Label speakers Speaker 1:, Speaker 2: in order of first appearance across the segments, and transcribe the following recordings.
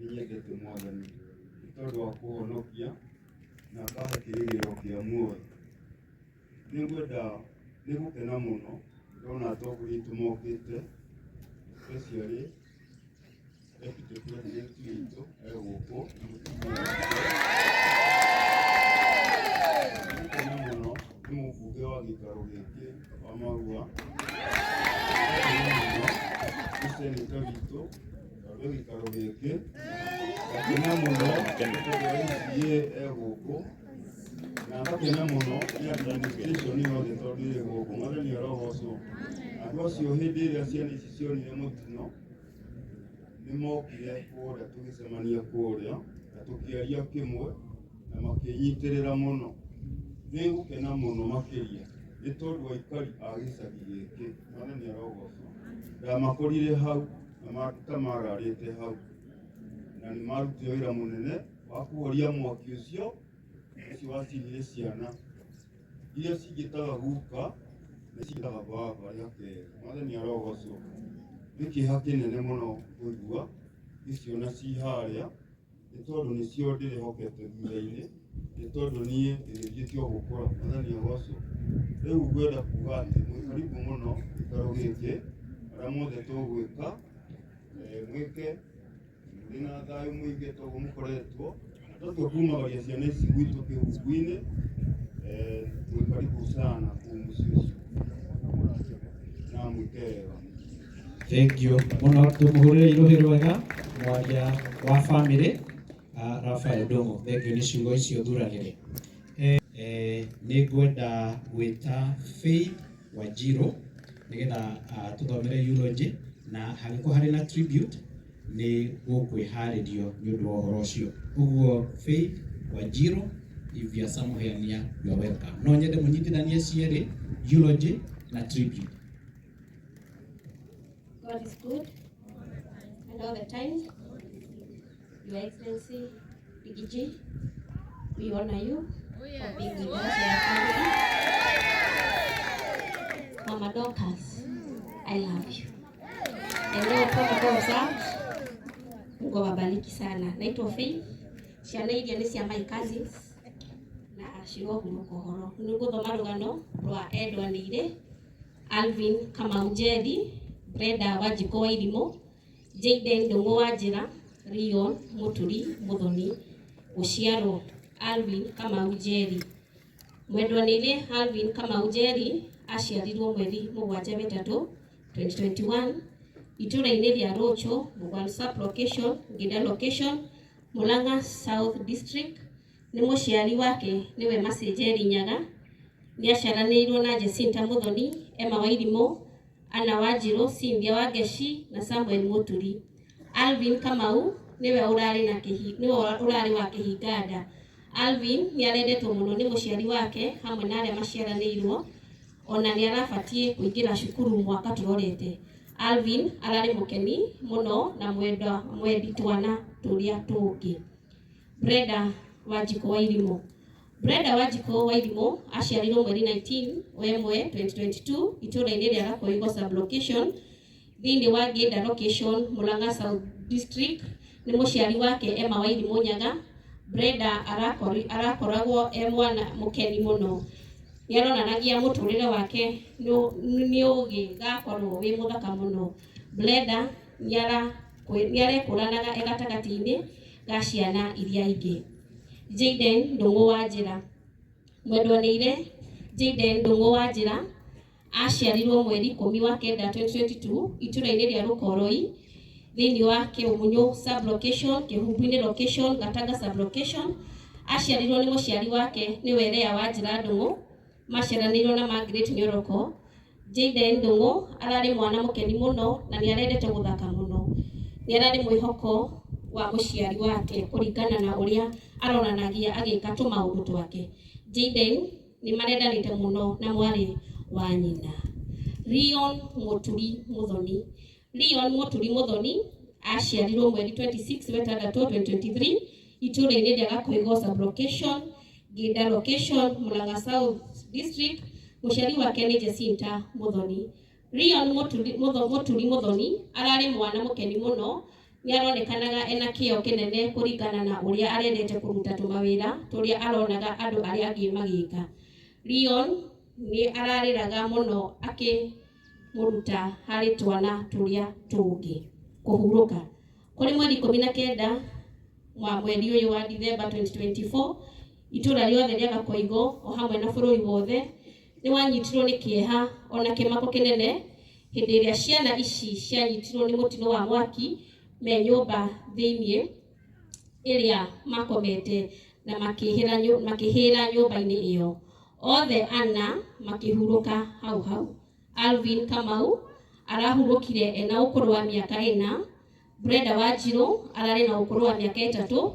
Speaker 1: Nĩ nyendete Mwathani nĩ tondũ wa kũhonokia na akahe kĩĩrĩgĩrĩro kĩa muoyo. Nĩ ngwenda, nĩ gũkena mũno ndona atongoria aitũ mokĩte, especially deputy president witũ e gũkũ na mũtumia wake. Nĩ gũkena mũno nĩ mũmbunge wa gĩikaro gĩkĩ wa Marua. Nĩ gũkena mũno nĩ senator witũ wa gĩikaro gĩkĩ. Ngakena mũno nĩ tondũ MCA e gũkũ na ngakena mũno nĩ administration yothe tondũ ĩrĩ gũkũ. Mwathani arogocwo. Andũ acio hĩndĩ ĩrĩa ciana ici cionire mũtino nĩ mokire kũrĩa tũgĩcemania kũrĩa na tũkĩaria kĩmwe na makĩnyitĩrĩra mũno. Nĩ ngũkena mũno makĩria nĩ tondũ aikari a gĩcagi gĩkĩ, Mwathani arogocwo, ndamakorire hau na ta mararĩte hau na nĩ marutire wĩra mũnene wa kũhoria mwaki ũcio ũcio wacinire ciana iria cingĩtaga guka na cingĩtaga baba rĩa kerĩ. Mwathani arogocwo. Nĩ kĩeha kĩnene mũno kũigua ngĩciona ci harĩa nĩ tondũ nĩcio ndĩrĩhokete thutha-inĩ nĩ tondũ niĩ ndĩrĩthiĩte o gũkũra. Mwathani agocwo. Rĩu ngwenda kuga atĩ mwĩ karibu mũno gĩikaro gĩkĩ, arĩa mothe tũgwĩka mwĩke mũrĩ na thayũ mũingĩ toguo mũkoretwo twatua kumagaria ciana ici gwitũ kĩhungu-inĩ. Mwĩ karibu sana kũu mũciĩ ũcio na mwĩke wega.
Speaker 2: Thank you mũno, tũmũhũrĩre irũhĩ rwega mwaria wa family Raphael Ndung'u. Thank you nĩ ciugo icio thuranĩre. Nĩ ngwenda gwĩta Faith Wanjiru nĩgetha tũthomere eulogy na hangĩkorwo harĩ na tribute nĩ gũkwĩharĩrio nĩ ũndũ wa ũhoro ũcio. Ũguo Faith Wanjiru, if you are somewhere near, you are welcome. No nyende mũnyitithanie cierĩ, eulogy na tribute.
Speaker 3: God is good and all the time. Your Excellency, Riggy G, we honor you for being with us in our family. Mama Dorcas, I love you. And all protocol observed. Mungu awabariki sana. Naitwa Faith. Ciana iria nĩ cia my cousins na cirohurũka ũhoro. Nĩ ngũthoma rũgano rwa endwa nĩirĩ Alvin Kamau Njeri, Brenda Wanjikũ wa Irimũ, Jayden Ndũng'ũ wa Njĩra, Leon Mũturi Mũthoni. Gũciarwo Alvin Kamau Njeri. Mwendwanĩire Alvin Kamau Njeri aciarirwo mweri 7 wetatũ 2021 itũra-inĩ rĩa Rũchũ, Mũgwal sub location, Ngĩnda location, Murang'a South District. Nĩ mũciari wake nĩwe Mercy Njeri Nyaga. Nĩ aciaranĩirwo na Jacinta Mũthoni, Emma Wairimũ, Anna Wanjirũ, Cynthia Wangeci na Samuel Mũturi. Alvin Kamau nĩwe ũrarĩ na kĩhi, nĩwe ũrarĩ wa kĩhinganda. Alvin nĩ arendetwo mũno nĩ mũciari wake hamwe na arĩa maciaranĩirwo, ona nĩ arabatiĩ kũingĩra cukuru mwaka tũrorete. Alvin ararĩ mũkeni mũno na mwenda mwendi twana tũrĩa tũngĩ. Brenda Wanjikũ wa Irimũ. Brenda Wanjikũ wa Irimũ aciarirwo mweri 19 wa ĩmwe 2022 itũũra-inĩ rĩa Gakoigo sub location thĩinĩ wa Ngĩnda location, Murang'a South District. Nĩ mũciari wake Emma wa Irimũ Nyaga. Brenda arakoragwo e mwana mũkeni mũno. Nĩ aronanagia mũtũrĩre wake nĩ ũgĩgakorwo wĩ mũthaka mũno. Brenda nĩ arekũranaga e gatagatĩ-inĩ ga ciana iria ingĩ. Jayden Ndũng'ũ wa Njĩra. Mwendwanĩire Jayden Ndũng'ũ wa Njĩra aciarirwo mweri 10 wa kenda 2022 itũra-inĩ rĩa Rũkoroi thĩinĩ wa Kĩũmunyũ sub location, Kĩhumbu-inĩ location, Gatanga sub location. Aciarirwo nĩ mũciari wake nĩwe Lea wa Njĩra Ndũng'ũ, maciaranĩirwo na Margaret Nyoroko. Jayden Ndũng'ũ ararĩ mwana mũkeni mũno na nĩ arendete gũthaka mũno. Nĩ ararĩ mwĩhoko wa mũciari wake kũringana na ũrĩa aronanagia agĩka tũmaũndũ twake. Jayden nĩ marendanĩte mũno na mwarĩ wa nyina. Leon Mũturi Mũthoni. Leon Mũturi Mũthoni aciarirwo mweri 26 wetandatũ 2023 itũũra-inĩ rĩa Gakoigo sub location, Ngĩnda location, Murang'a South District. Mũciari wake nĩ Jacinta Mũthoni. Leon Mũturi Mũthoni ararĩ mwana mũkeni mũno. Nĩ aronekanaga ena kĩo kĩnene kũringana na ũrĩa arendete kũruta tũmawĩra tũrĩa aronaga andũ arĩa angĩ magĩka. Leon nĩ ararĩraga mũno akĩmũruta harĩ twana tũrĩa tũngĩ. Kũhurũka kũrĩ mweri 19 wa mweri ũyũ wa Dithemba 2024, itũra rĩothe rĩa Gakoigo o hamwe na bũrũri wothe nĩ wanyitirwo nĩ kĩeha ona kĩmako kĩnene hĩndĩ ĩrĩa ciana ici cianyitirwo nĩ mũtino wa mwaki me nyũmba thĩiniĩ ĩrĩa makomete na makĩhĩra nyũmba-inĩ ĩyo. Othe ana makĩhurũka hau hau. Alvin Kamau arahurũkire ena ũkũrũ wa mĩaka 4, Brenda Wanjiru ararĩ na ũkũrũ wa mĩaka 3,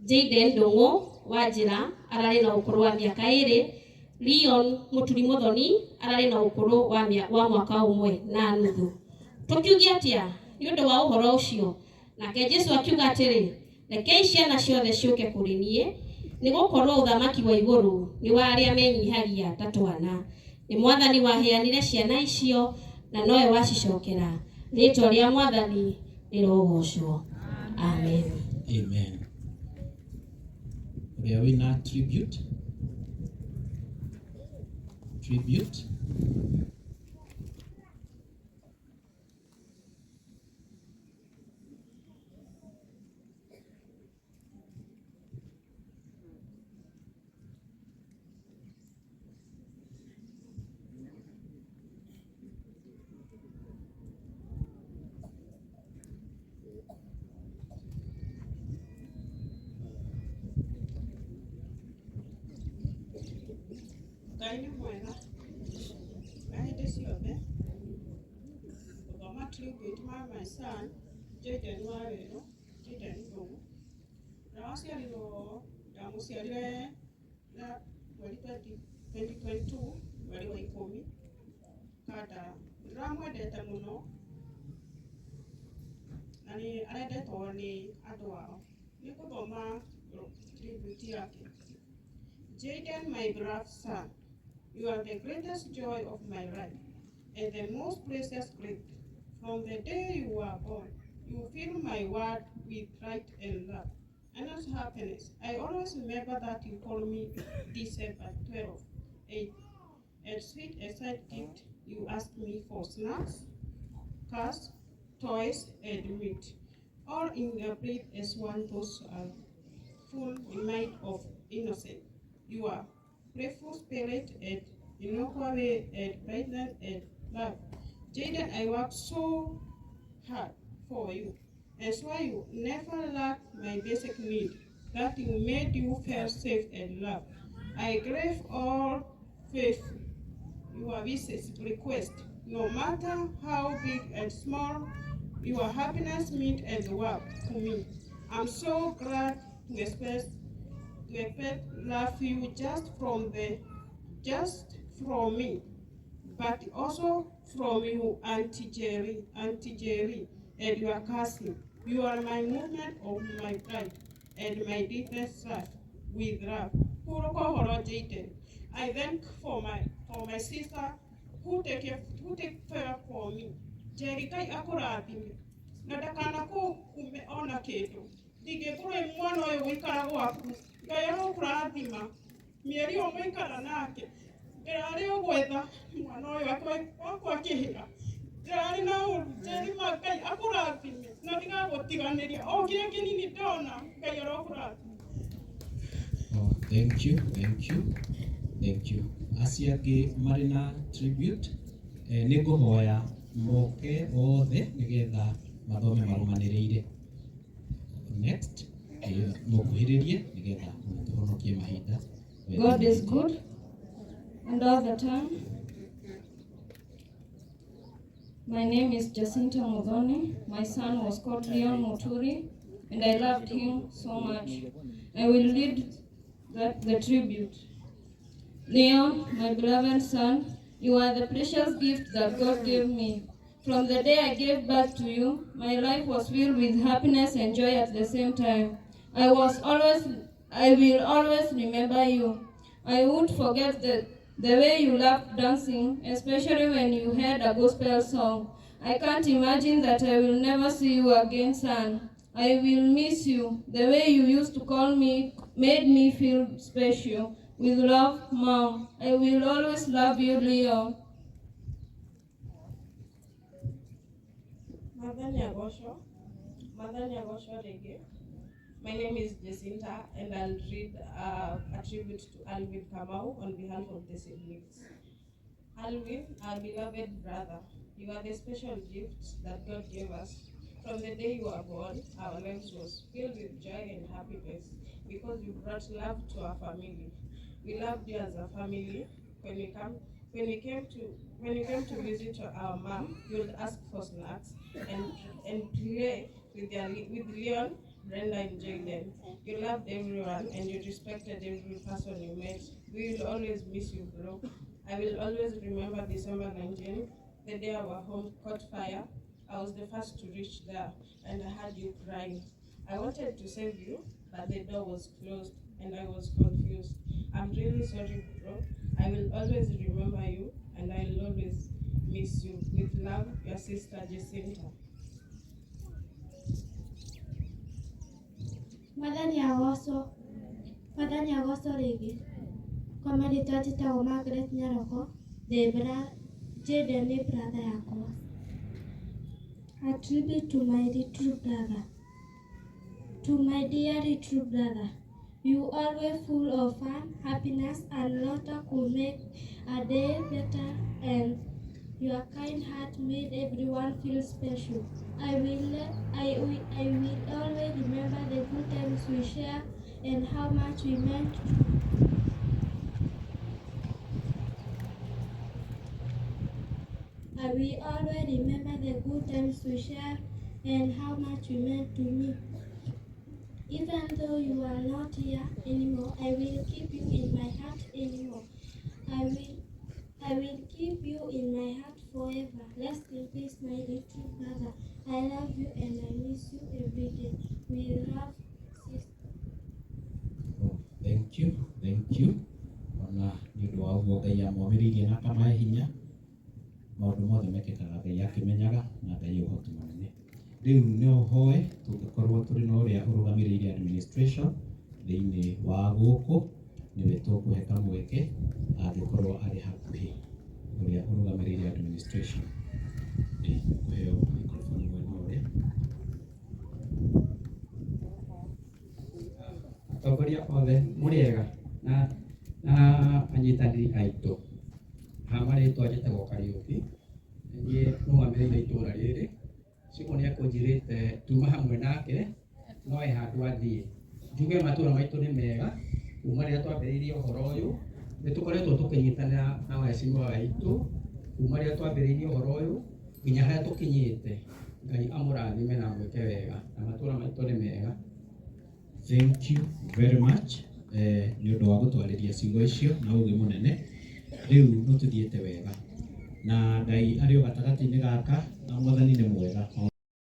Speaker 3: Jayden Ndung'u Wanjira ararĩ na ũkũrũ wa mĩaka 2, Leon Muturi Muthoni ararĩ na ũkũrũ wa mwaka 1.5. Tũkiuge atĩa nĩ ũndũ wa ũhoro ũcio? Nake Jesu akiuga atĩrĩ, rekei ciana ciothe ciũke kũrĩ niĩ, nĩ gũkorwo ũthamaki wa igũrũ nĩ wa arĩa menyihagia ta twana. Nĩ Mwathani waheanire ciana icio na nowe wacicokera. Rĩĩtwa rĩa Mwathani rĩrogocwo. Amen.
Speaker 2: Amen. Ũrĩa wĩna tribute. Tribute.
Speaker 4: Ngai nĩ mwega na hĩndĩ ciothe. Gũthoma tribute ma my son Jayden Waweru, Jayden Ndung'u, ũrĩa waciarirwo, ndamũciarire na mweri 2022 mweri wa 10 Kandara. Ndĩramwendete mũno na nĩ arendetwo nĩ andũ ao. Nĩ ngũthoma tribute yake. Jayden, my beloved son, you are the greatest joy of my life and the most precious gift. From the day you were born, you fill my world with light and love and also happiness. I always remember that you called me December 12, a sweet excited gift. You asked me for snacks, cars, toys, and meat, all in a breath as one those are full mind of innocence. You are playful spirit and innocuous and brightness and love. Jayden, I work so hard for you, and so you never lack my basic need, that you made you feel safe and loved. I crave all faith your wishes request, no matter how big and small, your happiness meant and work to me. I'm so glad to express love you just from me, but also from you, Auntie Jerry, and your cousin. You are my movement of my pride and my deepest love with love. Kuroko Horo Jayden. I thank for my sister who take care for me. Jerry Ngai akũrathime na ndakanakũkume ona kĩndũ. Ndingĩkũrĩ mwana ũyũ gũikara gwaku. Ngai arokũrathima mĩeri ũmwe ikara nake. Ndĩrarĩ o gwetha mwana ũyũ wakwa akĩhĩra. Ndĩrarĩ na ũru. Jerry ma Ngai akũrathime na ndigagũtiganĩria o kĩrĩa kĩnini ndona. Ngai arokũrathima.
Speaker 2: Oh, thank you, thank you, thank you. Acio angĩ marĩ na tribute, nĩ ngũhoya moke othe nĩgetha mathome marũmanĩrĩire. Next, mũkuhĩrĩrie nĩgetha tũhonokie mahinda.
Speaker 5: God is good and all the time. My name is Jacinta Muthoni. My son was called Leon Muturi, and I loved him so much. I will read the tribute. Leon, my beloved son, you are the precious gift that God gave me. From the day I gave birth to you, my life was filled with happiness and joy at the same time. I will always remember you. I won't forget the way you loved dancing, especially when you heard a gospel song. I can't imagine that I will never see you again, son. I will miss you. The way you used to call me made me feel special. With love, Mom. I will always love you, Leon.
Speaker 4: Mwathani agocwo, Mwathani agocwo rĩngĩ. My name is Jacinta and I'll read a tribute to Alvin Kamau on behalf of the siblings. Alvin, our beloved brother, you are the special gift that God gave us. From the day you were born, our lives was filled with joy and happiness because you brought love to our family. We loved you as a family. When we came to visit our mom, you would ask for snacks and play with Leon, Brenda, and Jaden. You loved everyone and you respected every person you met. We will always miss you, bro. I will always remember December 19th, the day our home caught fire. I was the first to reach there, and I heard you crying. I wanted to save you, but the door was closed and I was confused. I'm really sorry, bro. I will always remember you and I will always miss you. With love, your sister Jacinta.
Speaker 6: Mwathani agocwo. Mwathani agocwo rĩngĩ. Kwa marĩtwa njĩtagwo Margaret Nyaroko, ndĩ Jaden nĩ brother yakwa. A tribute to my little brother. To my dear little brother, you always full of fun, happiness, and laughter could make a day better, and your kind heart made everyone feel special. I will always remember the good times we share and how much we meant to I will always remember the good times we shared and how much you meant to me. Even though you are not here anymore, I will keep you in my heart anymore. I will keep you in my heart forever. Rest in peace, my little brother. I love you and I miss you every day. With love, sister.
Speaker 2: Oh, thank you, thank you. Ona nĩ ũndũ wa ũguo Ngai amomĩrĩirie na akamahe hinya, maũndũ mothe mekĩkaga Ngai akĩmenyaga na Ngai ũhoti mũnene. Rĩu no hoe tũngĩkorwo tũrĩ na ũrĩa ũrũgamĩrĩire administration thĩinĩ wa gũkũ, nĩwe tũkũhe kamweke angĩkorwo arĩ hakuhĩ, ũrĩa ũrũgamĩrĩire administration. Kũheo microphone mwena ũrĩa.
Speaker 7: Atongoria othe mũrĩega na anyitanĩri aitũ. Ha marĩtwa njĩtagwo Kariũki, niĩ nũgamĩrĩire itũra rĩrĩ. Cibũ nĩ ekũnjĩrĩte tuma hamwe nake no he handũ athiĩ. Njuge matũra maitũ nĩ mega kuma rĩrĩa twambĩrĩirie ũhoro ũyũ, nĩ tũkoretwo tũkĩnyitanĩra na waheshimiwa aitũ kuma rĩrĩa twambĩrĩirie ũhoro ũyũ nginya harĩa tũkinyĩte. Ngai amũrathime na amwĩke wega na matũra maitũ nĩ mega.
Speaker 2: Thank you very much nĩ ũndũ wa gũtwarĩria ciugo icio na ũgĩ mũnene. Rĩu nĩ tũthiĩte wega na Ngai arĩ o gatagatĩ-inĩ gaka na Mwathani nĩ mwega.